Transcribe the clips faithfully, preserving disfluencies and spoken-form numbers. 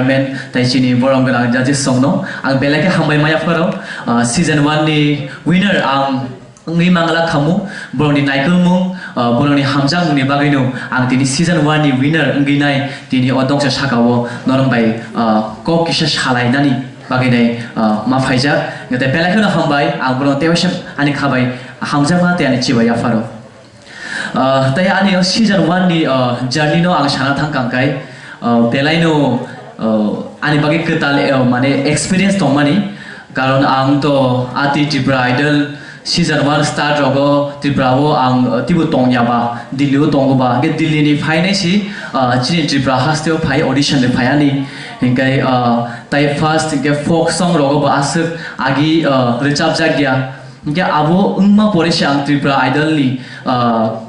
Chairman, tai chini borom gwnang judges songno ang belai khe hambai maya pharo. Ah, season one ni winner ang wngwi mangla khamu, borokni naikolmung, ah, borokni hamjakmungni bagwino ang tini season one ni winner wngwi nai tini o dongsa sakao norok bai, ah, kok kisa salainani bagwi nai, ah, ma phaijak. Tei belai kheno hambai, ang bono tei waisa ani khabai hamjakma tei ani chibai yapharo. Ah, tei ani o season one ni, ah, journey no ang sana thang kang kai, ah, belai no, ah, ani bagwi kwtal, ah, mane experience tongmani, karon ang to ati Tripura Idol season one start rogo Tripura o ang, ah, tibo tongya ba, Delhi o tongo ba, hwnkhe Delhi ni phainai si, ah, chini Tripura haste o phai audition de phai ani, hwnkhe, ah, tai first hwnkhe folk song rogo bo aswk agi, ah, rwchapjak ya. Hingke abo wngma pore se ang Tripura Idol ni, ah,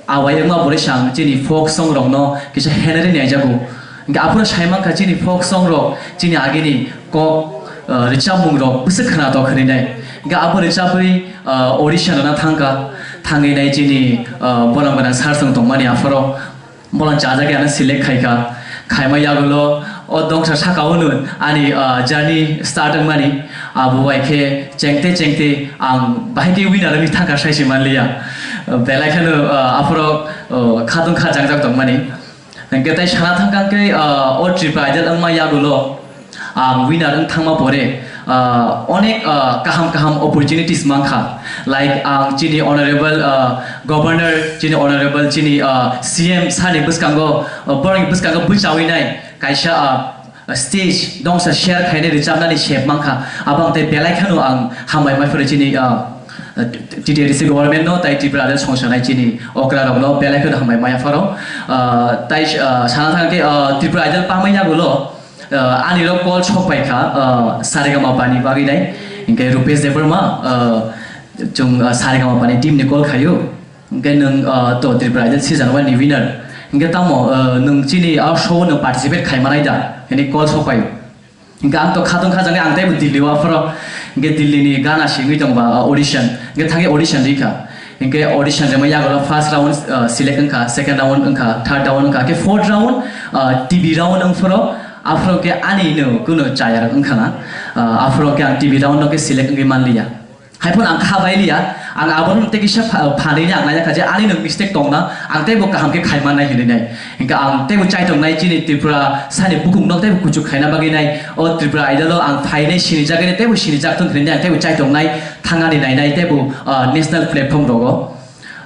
awai wngma pore se ang chini folk song rok no kisa henari naijago. Hingke aphuru sai mankha chini folk song rok chini agini kok, ah, rwchapmung rok bwswk khwnatok hinwi nai. Hingke abo rwchabwi, ah, audition rwna thangkha, thangwi nai chini, ah, borom gwnang sir song tongmani aphuru. Bolan chajak ya, ano select khaikha. Khaima yagulo o dongsa saka o nun ani, ah, journey start wngmani. Abo bai khe chengte chengte ang bahai khe winner wngwi thangkha sai se manliya. Belai kheno, ah, aphuru, ah, khatung kha jangjak tongmani. Hingke tai sana thangkha khe, ah, o Tripura Idol wngma yagulo ang winner wng thangma pore, ah, onek, ah, kaham kaham opportunities mankha. Like, ang chini honorable, ah, governor, chini honorable, chini, ah, C M sir ni bwskango, ah, borokni bwskango bwchawi nai kaisa, ah, stage dongsa share khainai rwchapnani sep mankha. Abo ang tei belai kheno ang hambai mai phuru chini, ah, T T A D C government no tai Tripura Idol songsanai chini okra rok no belai kheno hambai maya pharo. Ah, tai, ah, sana thang khe, ah, Tripura Idol pamai yagulo, ah, ani rok call sok pai kha, ah, Saregama pani bagwi nai. Hingke Rupesh Debbarma, ah, chung, ah, Saregama pani team ni call khayo. Hingke nung, ah, to Tripura Idol season one ni winner. Hingke tamo, ah, nung chini a show no participate khai manai da? Hini call sok pai. Hingke ang to khatung khajaknai, ang teibo Delhi o aphuru. Hingke Delhi ni gana singwi tongba, ah, audition. Hingke thangwi audition rikha. Hingke audition rema yagulo first round, ah, select wngkha, second round wngkha, third round wngkha. Hingke fourth round, ah, T V round wngphuru. Aphuru hingke ani no kuno chaya rok wngkha na. Ah, aphuru hingke ang T V round no khe select wngwi manliya. Haiphano ang kha bai liya, ang abono tei kisa pha-, phanwi ni ang naina kha je ani no mistake tongna, ang teibo kaham khe khai mannai hinwi nai. Hingke ang teibo chaitok nai chini Tripura sani bukung no teibo kuchuk khaina bagwi nai. O Tripura Idol o ang phainai sinijak nai teibo sinijak thung hinwi nai ang teibo chaitok nai thangani nainai teibo, ah, national platform rogo.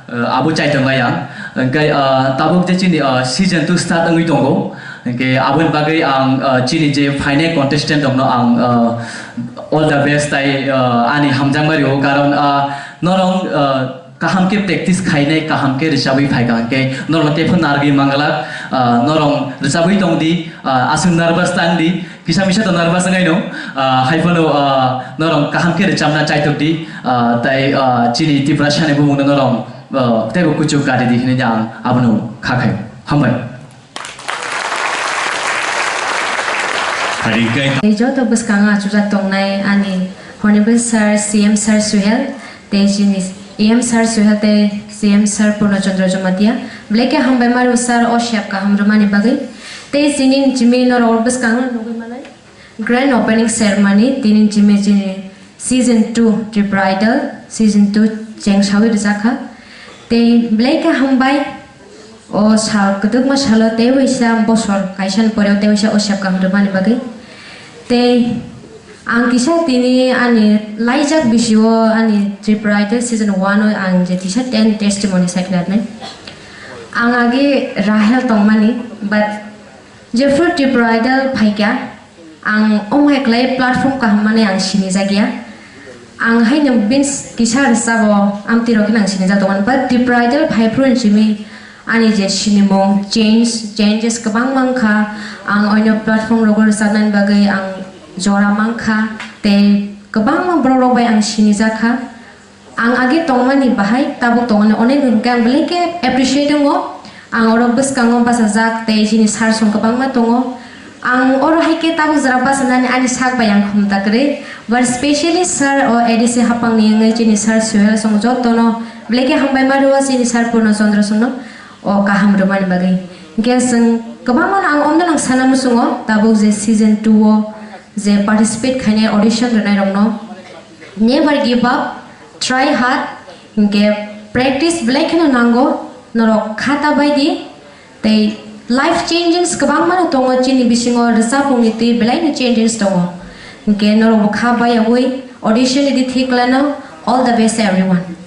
Ah, abo chaitok nai ang. Hingke, ah, tabuk je chini, ah, season two start wngwi tongo. Hingke aboni bagwi ang, ah, chini je phainai contestant rokno ang, ah, all the best tai, ah, ani hamjakma rio, karon, ah, norok, ah, kaham khe practice khainai, kaham khe rwchabwi phaikha, hingke norokno teiphano narwgwi manglak, ah, norok rwchabwi tongdi, ah, aswk nervous tangdi, kisa misa to nervous wngnai no, ah, haiphano, ah, norok kaham khe rwchabna chaitokdi, ah, tai, ah, chini Tiprasani bumungno norok, ah, teibo kuchuk karidi hinwi ang abono kha khai. Hambai. Tei joto bwskango achukjak tongnai ani Honorable Sir, C M Sir Suhel, tei chini E M Sir Suhel tei C M Sir Purno Chandra Jamatia, belai khe hambai maru sir o sep kaham rwmani bagwi. Tei chini chimi norok bwskango nugwi manai grand opening ceremony tini chimi chini Season two Tripura Idol, Season two chengsawi rwjakha. Tei belai khe hambai, o sal kwdwkma salo tei waisa bosor kaisani pore tei waisa o sep kaham rwmani bagwi. Tei ang kisa tini ani laijak bisio ani Tripura Idol Season one o ang je kisa ten testimony saknarnai. Ang agi Rahel tongmani, but jephru Tripura Idol phaikha, ang omo hai kwlai platform kaham mani ang sinijak ya. Ang haino bini kisa rwchabo amtwi rok khe ang sinijak tongo. But Tripura Idol phaiphru ni simi ani je sinimung change, changes kwbang mankha. Ang oino platform rogo rwchapnani bagwi ang jora mankha. Tei kwbangma borok rok bai ang sinijak kha. Ang age tongmani bahai tabuk tongmani onek hwnkhe ang belai khe appreciate wngo. Ang oro bwskango bachajak tei chini sir song kwbangma tongo. Ang oro hai khe tabuk jora bachanani ani sak bai ang khum ta kwrwi. But specially sir o A D C hapangni wngwi chini sir Suhel song jotono belai khe hambai ma rwo chini sir Purno Chandra songno o kaham rwmani bagwi. Hingke chwng kwbangma ang omno nang sana muchungo tabuk je season two o je participate khainai audition rwnai rokno never give up, try hard, hingke practice belai kheno nango, norok khata bai di tei life changes kwbangma no tongo chini bisingo rwchapmung ni twi belai no changes tongo, hingke norok bo kha bai yawi audition ni di thik lano. All the best everyone.